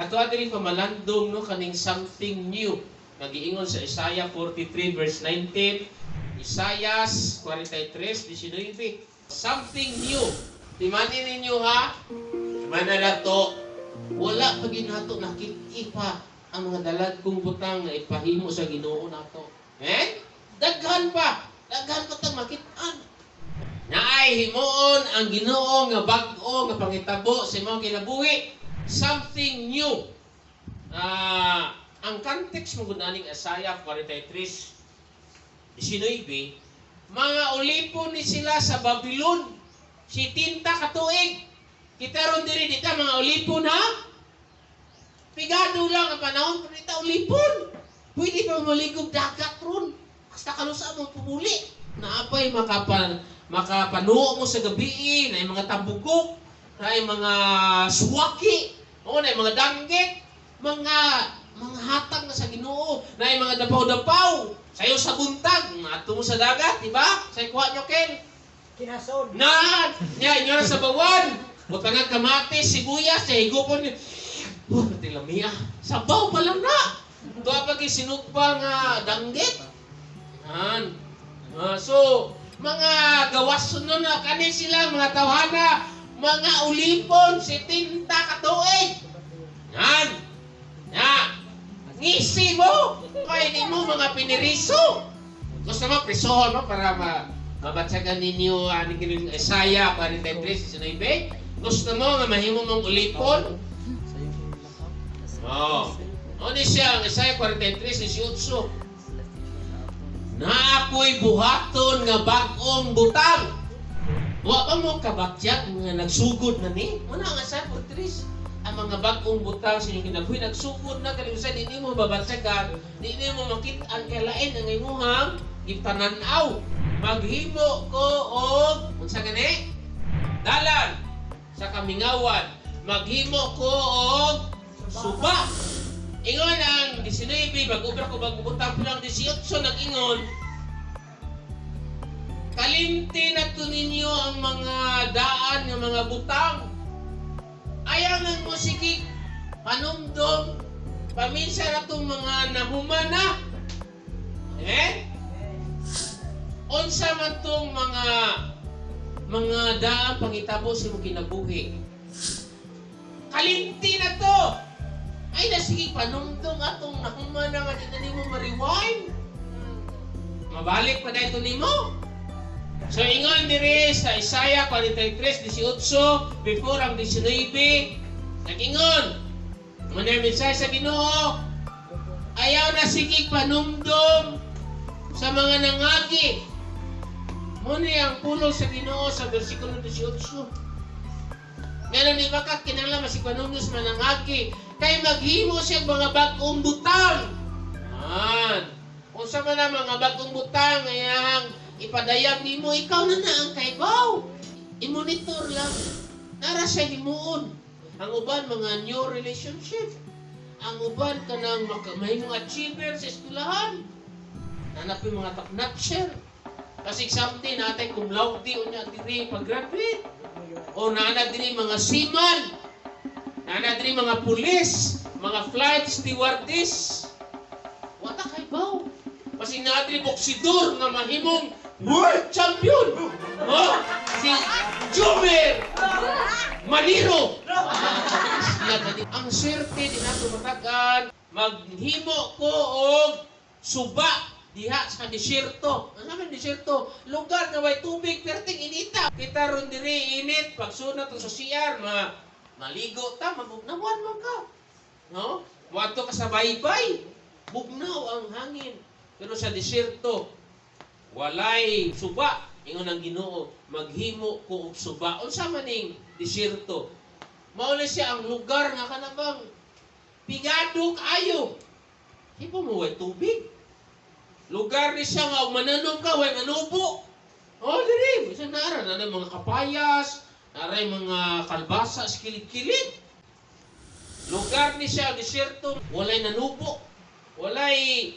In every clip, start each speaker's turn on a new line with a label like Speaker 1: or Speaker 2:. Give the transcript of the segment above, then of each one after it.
Speaker 1: Ato diri pamalandong, no, kaning something new. Nagiingon sa Isaiah 43 verse 19, Isaiah 43:19. Something new. Timani ninyo ha. Mana na to. Wala pa ginato nakit pa ang mga dalag kong butang nga ipahimo sa Ginoo nato. Eh? Daghan pa. Daghan pa tang makit-an. Naay himuon ang Ginoo nga bag-o nga pangitabo sa imong kinabuhi. Something new. Ang context mo gud aning Isaiah 43:19, mga ulipon ni sila sa Babylon. 70 ka tuig. Kita ron diri, dita mga ulipon ha. Pigado lang ang panahon pero dita ulipon. Pwede pa maligog dagat ron. Basta kalusa mo pumuli. Naapay makapanuo mo sa gabi, na mga tambugok, na mga suwaki, o na mga danggit, mga hatag na sa Ginoo, na mga dapaw-dapaw, sayo sa buntag, ato mo sa dagat, di ba? Sa kuha nyo, Ken.
Speaker 2: Kinasod.
Speaker 1: Na, nya inyo na sa bawan. Butangan kamatis, sibuyas, sa higupon ni. Oh, tilamia. Sabaw pa lang na. Tuwa pa kay sinugpa nga danggit. Yan. So, mga gawas na na, kani sila, mga tawhana, mga ulipon, 70 ka tuig. Yan. Ya. Ngisi mo. Kay di mo mga piniriso. Gusto mo, prisohon mo para mabatsagan ninyo aning kining Isaiah 43:19. Gusto mo nga mahimo mong ulipon? Oo. Oh. Ano siya ang Isaiah 43:18? Na ako'y buhaton nga bag-ong butang. Wa pa mo kabatyag nga nagsugod na ni. Muna ang Isaiah 43. Ang mga bag-ong butang sa inyong kinabuhi nagsugod na kalimutan, hindi mo babatyagan, hindi mo makit-an kay lain ang imuhang gitanan-aw. Maghimo ko og unsa gani? Dalan sa kamingawan. Maghimo ko og suba. Ingon ang 19, mag-ubra ko magbutang ko lang 18, nag-ingon, kalimti na to ninyo ang mga daan ng mga butang. Ayaw nang mo sige panumdom, paminsan na itong mga nahumana. Eh? Unsa man tong mga daan pangitabo sa imong kinabuhi. Kalimti na to. Ay na sige panumdum atong nahumana nga di na nimo ma-rewind. Mabalik pa na ito nimo. So ingon diri sa Isaiah 43:18 before ang 19, nag-ingon. Muna yung mensahe sa Ginoo. Ayaw na sige panumdum sa mga nangagi. Muna ang pulong sa Ginoo sa versikulo 18. Meron ni baka kinahanglan masig panumdum sa mga nangagi kay maghimo siya mga bag-ong butang. Man. Unsa man ang mga bag-ong butang ngayang ipadayag nimo, ikaw na na ang kaybaw. I-monitor lang. Nara siya himuon. Ang uban mga new relationship. Ang uban kanang mahimong achiever sa eskwelahan. Nanap yung mga top notcher. Kasi someday natay cum laude unya diri pag-graduate. O nana diri mga seaman. Nana diri mga pulis, mga flight stewardess. Wala kay baw. Kasi naa diri boksidor nga mahimong world champion. Oh, si Jumer Maniro. Ang swerte di nato matagan, maghimo ko og suba diha sa disyerto. Ano naman disyerto? Lugar nga way tubig, perting inita. Kita ron diri init, pagsunod to sa CR, ma maligo ta, mabugnawan man ka. No? Muadto ka sa baybay, bugnaw ang hangin. Pero sa disyerto, walay suba. Ingon ang Ginoo, maghimo ko og suba. Unsa man ning disyerto? Mao na siya ang lugar nga kanabang pigado kaayo. Di pa mo way tubig. Lugar ni siya nga og mananom ka way manubo. Oh, diri, bisan naara na mga kapayas, naray mga kalbasa sa kilid-kilid. Lugar ni siya disyerto, walay nanubo. Walay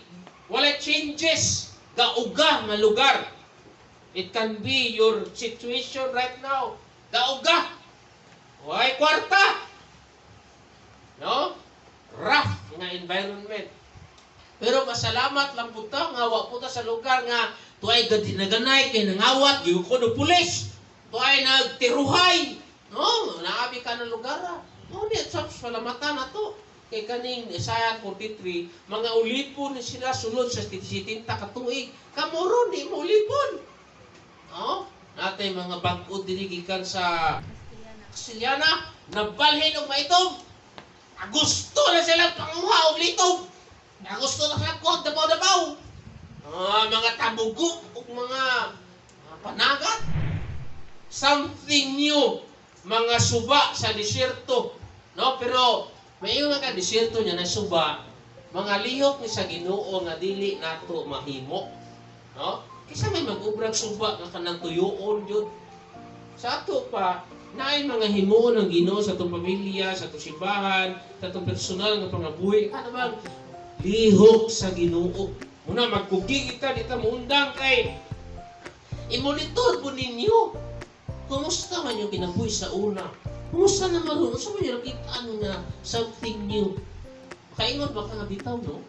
Speaker 1: changes. Gauga nga lugar. It can be your situation right now. Gauga. Way kwarta. No? environment. Pero pasalamat lang pud ta nga wa pud ta sa lugar nga tuay gadi naganay kay nangawat, giyukod og pulis. Tuay nagtiruhay. No, naabi ka ng lugar. Ah. No, di sa salamatan nato. Kay kaning Isaiah 43, mga ulipon ni sila sulod sa 70 ka tuig. Kamo ron di mo ulipon. No? Natay mga bag-o diri gikan sa Kastiliana, nabalhin og maitom. Gusto na silang panguha og litom. Gusto na silang kuha dabaw-dabaw. Ah, mga tabugo ug mga panagat. Something new, mga suba sa disyerto. No, pero may nga ka disyerto niya na suba, mga lihok ni sa Ginoo nga dili nato mahimo. No? Kaysa may mag-ubrag suba nga kanang tuyoon jud. Sa ato pa, naay mga himuon ng Ginoo sa atong pamilya, sa atong simbahan, sa atong personal nga pangabuhi. Kana bang lihok sa Ginoo. Muna magkugi kita dita muundang kay i-monitor po ninyo. Kumusta man yung kinabuhi sa una? Kumusta naman ron? Unsa man yung nakitaan nga something new? Kaingon ba ka nga bitaw, no?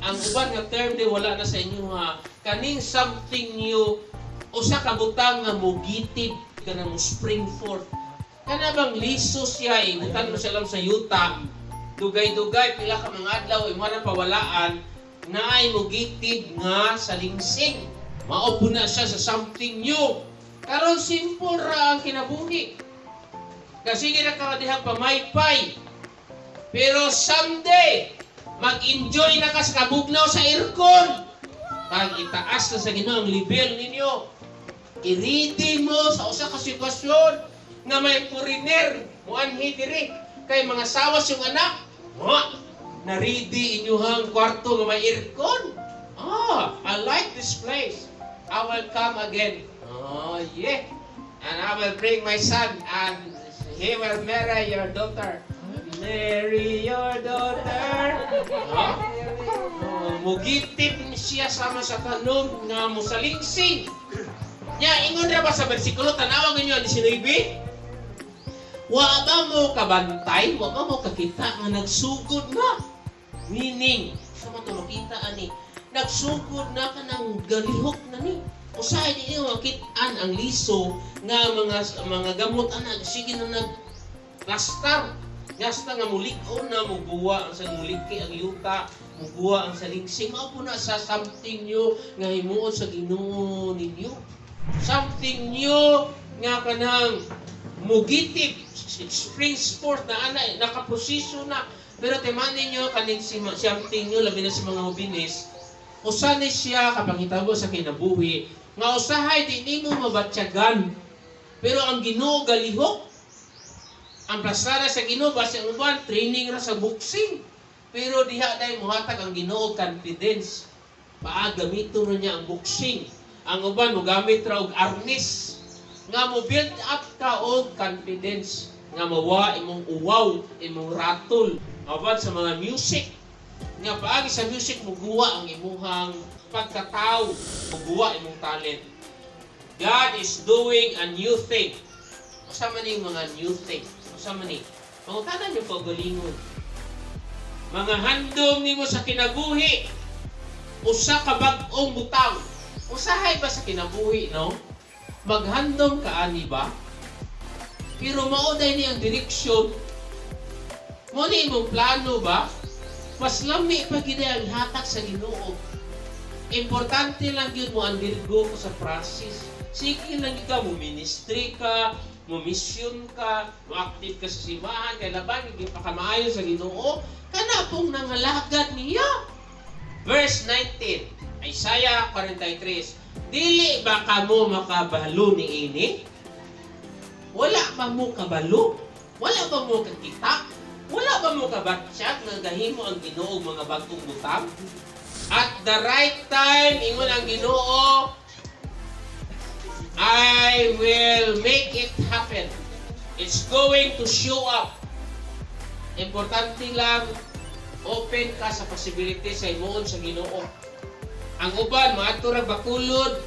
Speaker 1: Ang uban nga term di wala na sa inyo ha. Kaning something new, usa ka butang nga mugitib, kanang mo spring forth. Kana bang liso siya, ibutan mo siya lang sa yuta, dugay-dugay, pila ka mga adlaw, imo na pawalaan, naay mugitib nga sa lingsing. Mao po na siya sa something new. Karon simple ra ang kinabuhi. Kasi na ka dihang pamaypay. Pero someday, mag-enjoy na ka sa kabugnaw sa aircon. Pag itaas na sa Ginoo ang level ninyo, i-ready mo sa usa ka sitwasyon nga may foreigner muanhi diri kay mga sawas yung anak. Wa, na-ready inyuhang kwarto nga may aircon. Ah, I like this place. I will come again. Oh, yeah. And I will bring my son and he will marry your daughter. Marry your daughter. Huh? Oh, mugitip siya sama sa tanom nga musalingsing. Nya, ingon ra ba sa bersikulo, tanawa ninyo ang 19? Wa ba mo kabantay? Wa ba mo kakita nga nagsugod na? Meaning, sa man to makita ani, nagsugod na ka ng galihok na ni. Usahay di niyo makitaan ang liso nga mga gamot ana sige na nag plastar. Gasta nga mulig-on na muguwa ang sa muliki ang yuta, muguwa ang salingsing. Mao po na sa something new nga himuon sa Ginoo ninyo. Something new nga kanang mugitip, it springs forth na ana, nakaproseso na. Pero timan ninyo kaning something new, labi na sa mga hobinis, usa ni siya kapanghitabo sa kinabuhi nga usahay di nimo mabatyagan. Pero ang Ginoo galihok. Ang plasara sa Ginoo basi ang uban training ra sa boxing. Pero diha dai mohatag ang Ginoo confidence. Paa gamiton ra niya ang boxing. Ang uban mogamit ra og arnis nga mo build up ka og confidence nga mawa imong uwaw, imong ratol. Apan sa mga music nga paagi sa music muguwa ang imuhang pagkatao, muguwa imong talent. God is doing a new thing. Usa man yung mga new thing? Usa man ni? Pangutana niyo kaugalingon. Mga handom nimo sa kinabuhi, usa ka bag-ong butang. Usahay ba sa kinabuhi, no? Maghandom ka ani ba? Pero mao day ni ang direksyon. Mo ni imong plano ba? Mas lami pa gid ang hatag sa Ginoo. Importante lang yun mo undergo ko sa process. Sige lang ikaw, mo ministry ka, mo mission ka, mo active ka sa simbahan, kay laban, hindi pa ka maayo sa Ginoo, kana pong nangalagad niya. Verse 19, Isaiah 43, "Dili ba kamo makabalo ni ini? Wala ba mo kabalo? Wala ba mo kakita? Wala ba mo kabatsyag nga gahimo ang Ginoo og mga bag-ong butang?" At the right time, ingon ang Ginoo, I will make it happen. It's going to show up. Importante lang, open ka sa possibility sa himuon sa Ginoo. Ang uban, maadto ra Bacolod,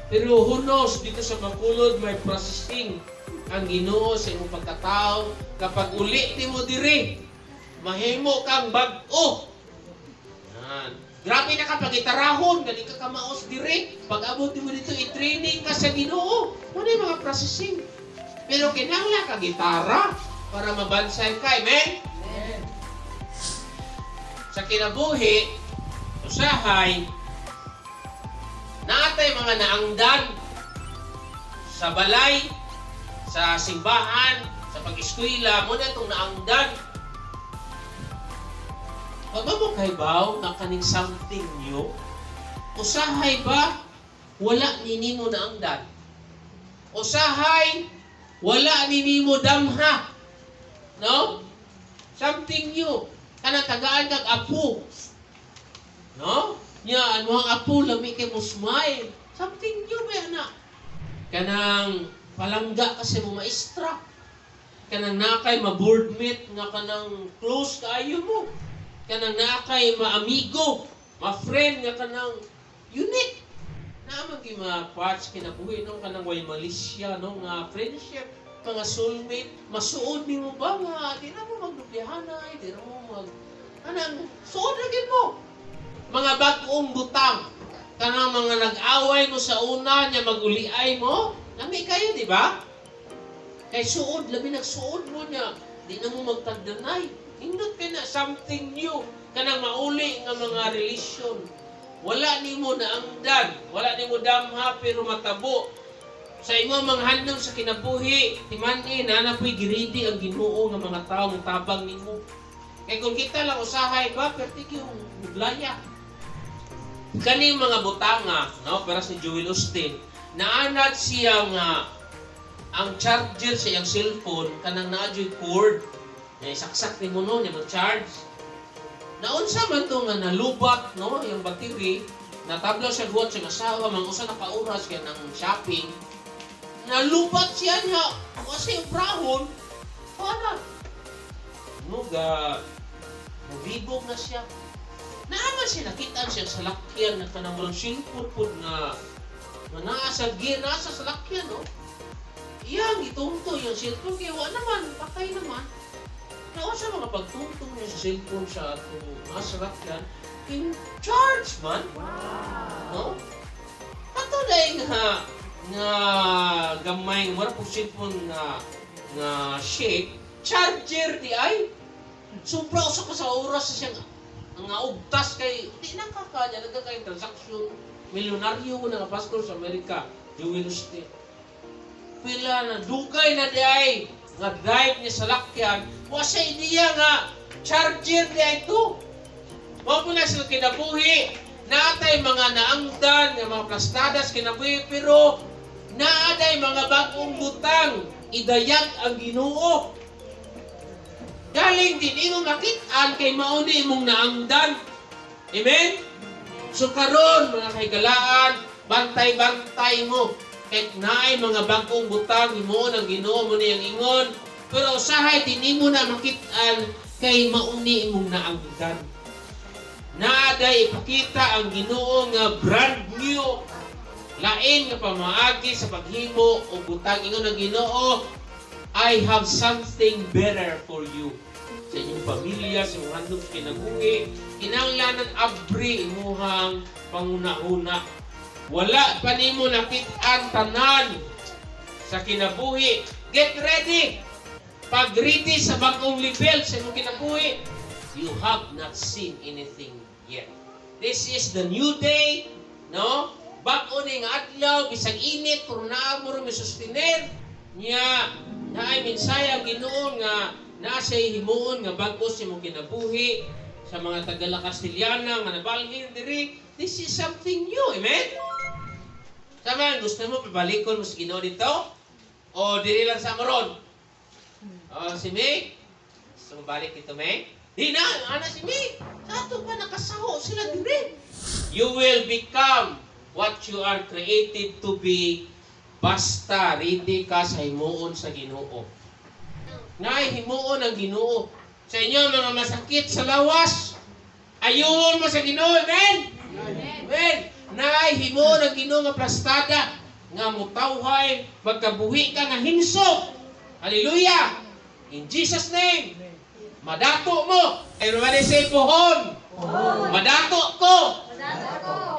Speaker 1: pero who knows, dito sa Bacolod may processing ang Ginoo sa imong pagkatao. Kapag uli ti mo diri, mahimo kang bag-o. Yan. Grabe na ka pagitarahon, gani ka kamaos dire. Pag abot mo dito, i-training ka sa Ginoo. Muna yung mga processing. Pero kinahanglan ka gitara para mabansay ka. Amen?
Speaker 2: Amen.
Speaker 1: Sa kinabuhi, usahay, naa tay mga naangdan sa balay, sa simbahan, sa pag-eskwela, muna itong naangdan. Pag mo kay baw nga kaning something new, usahay ba wala ni nimo naangdan? Usahay wala ni nimo damha. No? Something new. Kanang tagaan kag apo. No? Nya ano ang apo lami kay mo smile. Something new ba na? Kanang palangga kasi mo maestra. Kanang naa kay ma-boardmate nga kanang close kaayo mo. Kanang naa kay maamigo, ma-friend nga kanang unique. Naa man gyud mga parts kinabuhi, no, kanang way malisya, no, nga friendship, mga soulmate, masuod nimo ba nga di na mo magdubyahanay, di na mo mag kanang suod na gyud mo. Mga bag-ong butang, kanang mga nag-away mo sa una nya maguliay mo, lami kayo, di ba? Kay suod, labi nagsuod mo niya, di na mo magtagdanay. Hindot kay na something new, kanang mauli nga mga relasyon. Wala nimo naangdan, wala nimo damha pero matabo. Sa imo mga handom sa kinabuhi, timan-i na na po'y giridi ang Ginoo nga mga tawo nga tabang nimo. Kay kung kita lang usahay ba, perti yung muglaya. Kaning mga butanga, no, para si Joel Osteen, naanad siya nga ang charger sa iyang cellphone kanang naa juy cord. Nya isaksak nimo, no, nya mag-charge. Naunsa man to nga nalubat, no, yung battery, natablaw siya guwat sa asawa, mga usa na ka oras kaya ng shopping. Nalubat siya niya, kasi yung brahon, wala. No, ga, nabibog na siya. Naaman siya, nakita siya sa lakyan na kanang walang cellphone pod nga nga naa sa gear, naa sa salakyan, no? Iyang gitungtong yung cellphone, kaya wa naman, patay naman. Naunsa mga pagtungtong niya sa cellphone sa atong nasa salakyan, in charge man. No? Kato dahil nga nga gamay nga mura pong cellphone nga nga shape, charger di ay. Sobra usa ka sa oras sa siyang nga ugtas kay di na kakanya nagka kay transaction. Milyonaryo ko nga pastor sa Amerika, Joel Osteen. Pila na dugay na di ay nga drive niya sa lakyan, wa siya ideya nga charger di ay to. Mao po na sila kinabuhi, naa tay mga naangdan nga mga plastadas kinabuhi, pero naaday mga bagong butang idayag ang Ginoo. Galing din imo makit-an kay mao ni imong naangdan. Amen? So karon, mga kahigalaan, bantay-bantay mo. Kay naay mga bagong butang himuon ang Ginoo mo niyang ingon, pero usahay din nimo na makit-an kay mauni imong naangdan. Naaday ipakita ang Ginoo nga brand new, lain nga pamaagi sa paghimo og butang. Ingon ang Ginoo, "I have something better for you." Sa inyong pamilya, sa inyong handom sa kinabuhi, kinahanglanan abri imuhang panguna-una. Wala pa nimo nakit-an tanan sa kinabuhi. Get ready! Pag ready sa bagong level sa imong kinabuhi, you have not seen anything yet. This is the new day, no? Bag-o ni nga adlaw, bisag init, pero naa mo rin may sustenir. Nya, naay mensahe ang Ginoo nga naa siya himuon nga bag-o sa imong kinabuhi, sa mga taga Castellana nga nabalhin diri. This is something new, amen? Sama, gusto mo pabalikon mo sa Ginoo dito? O diri lang sa Amoron? O si May? Gusto mo balik dito, May? Di na, ana si May. Sa ato pa nakasaho sila diri. You will become what you are created to be basta ready ka sa himuon sa Ginoo. Naay himuon ang Ginoo. Sa inyo mga masakit sa lawas, ayun mo sa Ginoo, amen? Amen. Naay himuon ang Ginoo nga plastada nga mutawhay, magkabuhi ka nga hinsok. Hallelujah! In Jesus' name. Madato mo. Everybody say, "Pohon." Madato ko.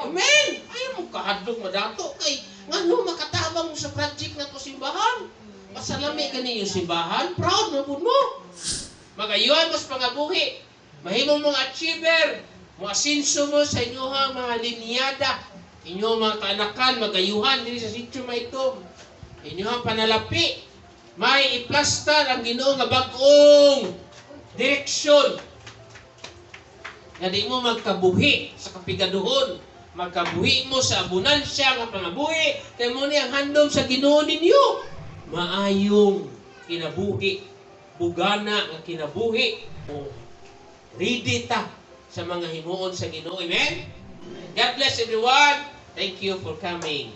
Speaker 1: Amen. Ayaw mo kahadlok madato kay ngano makatabang mo sa project na to simbahan. Masalami gani yung simbahan, proud na pud mo. Magayuhan mo sa pangabuhi. Mahimo mong achiever. Moasinso mo sa inyong mga linyada. Inyong mga kaanakan, magayuhan diri sa sitio Maitum. Inyong panalapi. May iplastar ang Ginoo nga bag-ong direksyon nga di mo magkabuhi sa kapigaduhon, magkabuhi mo sa abunansya nga pangabuhi, kay mo ni ang handom sa Ginoo ninyo, maayong kinabuhi, bugana nga kinabuhi. O, ready ta sa mga himuon sa Ginoo. Amen. God bless everyone. Thank you for coming.